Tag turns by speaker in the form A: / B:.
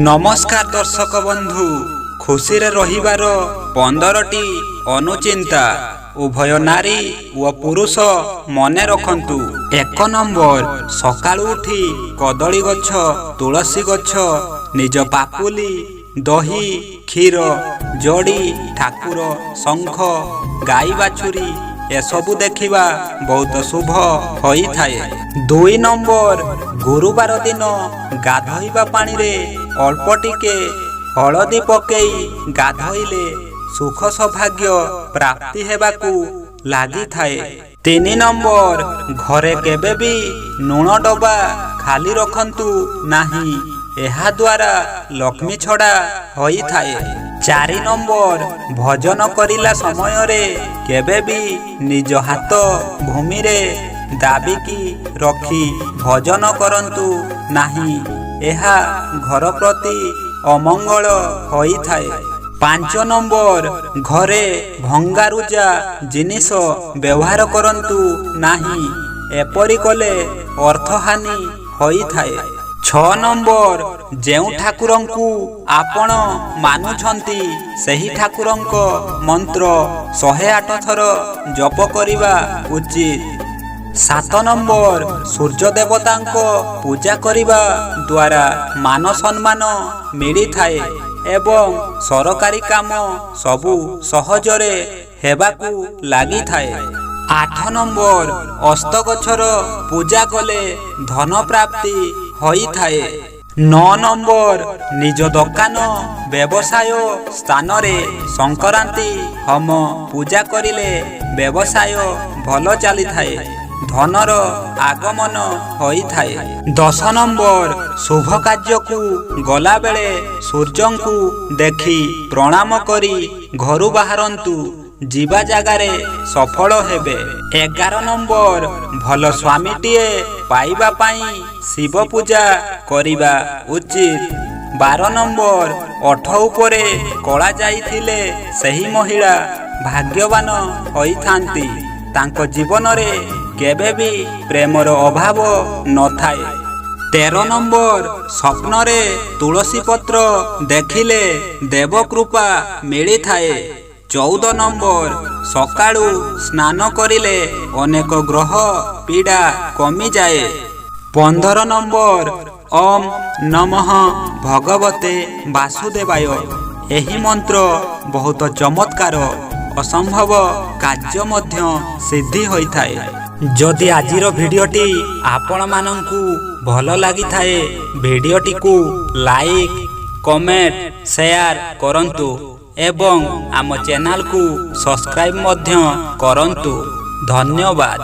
A: ନମସ୍କାର ଦର୍ଶକ ବନ୍ଧୁ, ଖୁସିରେ ରହିବାର 15ଟି ଅନୁଚିନ୍ତା ଉଭୟ ନାରୀ ଓ ପୁରୁଷ ମନେ ରଖନ୍ତୁ। 1 ନମ୍ବର, ସକାଳୁ ଉଠି କଦଳୀ ଗଛ, ତୁଳସୀ ଗଛ, ନିଜ ପାପୁଲି, ଦହି, କ୍ଷୀର, ଜଡ଼ି, ଠାକୁର, ଶଙ୍ଖ, ଗାଈ ବାଛୁରୀ ଏସବୁ ଦେଖିବା ବହୁତ ଶୁଭ ହୋଇଥାଏ। 2 ନମ୍ବର, ଗୁରୁବାର ଦିନ ଗାଧୋଇବା ପାଣିରେ ଅଳ୍ପ ଟିକେ ହଳଦୀ ପକେଇ ଗାଧୋଇଲେ ସୁଖ ସୌଭାଗ୍ୟ ପ୍ରାପ୍ତି ହେବାକୁ ଲାଗିଥାଏ। 3 ନମ୍ବର, ଘରେ କେବେ ବି ଲୁଣ ଡବା ଖାଲି ରଖନ୍ତୁ ନାହିଁ, ଏହାଦ୍ୱାରା ଲକ୍ଷ୍ମୀ ଛଡ଼ା ହୋଇଥାଏ। 4 ନମ୍ବର, ଭୋଜନ କରିଲା ସମୟରେ କେବେ ବି ନିଜ ହାତ ଭୂମିରେ ଦାବିକି ରଖି ଭୋଜନ କରନ୍ତୁ ନାହିଁ, ଏହା ଘର ପ୍ରତି ଅମଙ୍ଗଳ ହୋଇଥାଏ। 5 ନମ୍ବର, ଘରେ ଭଙ୍ଗାରୁଜା ଜିନିଷ ବ୍ୟବହାର କରନ୍ତୁ ନାହିଁ, ଏପରି କଲେ ଅର୍ଥହାନି ହୋଇଥାଏ। 6 ନମ୍ବର, ଯେଉଁ ଠାକୁରଙ୍କୁ ଆପଣ ମାନୁଛନ୍ତି, ସେହି ଠାକୁରଙ୍କ ମନ୍ତ୍ର 108 ଥର ଜପ କରିବା ଉଚିତ। 7 ନମ୍ବର, ସୂର୍ଯ୍ୟ ଦେବତାଙ୍କ ପୂଜା କରିବା ଦ୍ୱାରା ମାନ ସମ୍ମାନ ମିଳିଥାଏ ଏବଂ ସରକାରୀ କାମ ସବୁ ସହଜରେ ହେବାକୁ ଲାଗିଥାଏ। 8 ନମ୍ବର, ଓସ୍ତ ଗଛର ପୂଜା କଲେ ଧନ ପ୍ରାପ୍ତି ହୋଇଥାଏ। 9 ନମ୍ବର, ନିଜ ଦୋକାନ ବ୍ୟବସାୟ ସ୍ଥାନରେ ସଂକ୍ରାନ୍ତି ହୋମ ପୂଜା କରିଲେ ବ୍ୟବସାୟ ଭଲ ଚାଲିଥାଏ, ଧନର ଆଗମନ ହୋଇଥାଏ। 10 ନମ୍ବର, ଶୁଭ କାର୍ଯ୍ୟକୁ ଗଲାବେଳେ ସୂର୍ଯ୍ୟଙ୍କୁ ଦେଖି ପ୍ରଣାମ କରି ଘରୁ ବାହାରନ୍ତୁ, ଯିବା ଜାଗାରେ ସଫଳ ହେବେ। 11 ନମ୍ବର, ଭଲ ସ୍ୱାମୀଟିଏ ପାଇବା ପାଇଁ ଶିବ ପୂଜା କରିବା ଉଚିତ। 12 ନମ୍ବର, ଓଠ ଉପରେ କଳାଜାଇ ଥିଲେ ସେହି ମହିଳା ଭାଗ୍ୟବାନ ହୋଇଥାନ୍ତି, ତାଙ୍କ ଜୀବନରେ କେବେ ବି ପ୍ରେମର ଅଭାବ ନଥାଏ। 13 ନମ୍ବର, ସ୍ୱପ୍ନରେ ତୁଳସୀ ପତ୍ର ଦେଖିଲେ ଦେବକୃପା ମିଳିଥାଏ। 14 ନମ୍ବର, ସକାଳୁ ସ୍ନାନ କରିଲେ ଅନେକ ଗ୍ରହ ପୀଡ଼ା କମିଯାଏ। 15 ନମ୍ବର, ଓମ୍ ନମଃ ଭଗବତେ ବାସୁଦେବାୟ, ଏହି ମନ୍ତ୍ର ବହୁତ ଚମତ୍କାର, ଅସମ୍ଭବ କାର୍ଯ୍ୟ ମଧ୍ୟ ସିଦ୍ଧି ହୋଇଥାଏ। ଯଦି ଆଜିର ଭିଡ଼ିଓଟି ଆପଣମାନଙ୍କୁ ଭଲ ଲାଗିଥାଏ, ଭିଡ଼ିଓଟିକୁ ଲାଇକ୍, କମେଣ୍ଟ, ସେୟାର କରନ୍ତୁ ଏବଂ ଆମ ଚ୍ୟାନେଲକୁ ସବସ୍କ୍ରାଇବ୍ ମଧ୍ୟ କରନ୍ତୁ। ଧନ୍ୟବାଦ।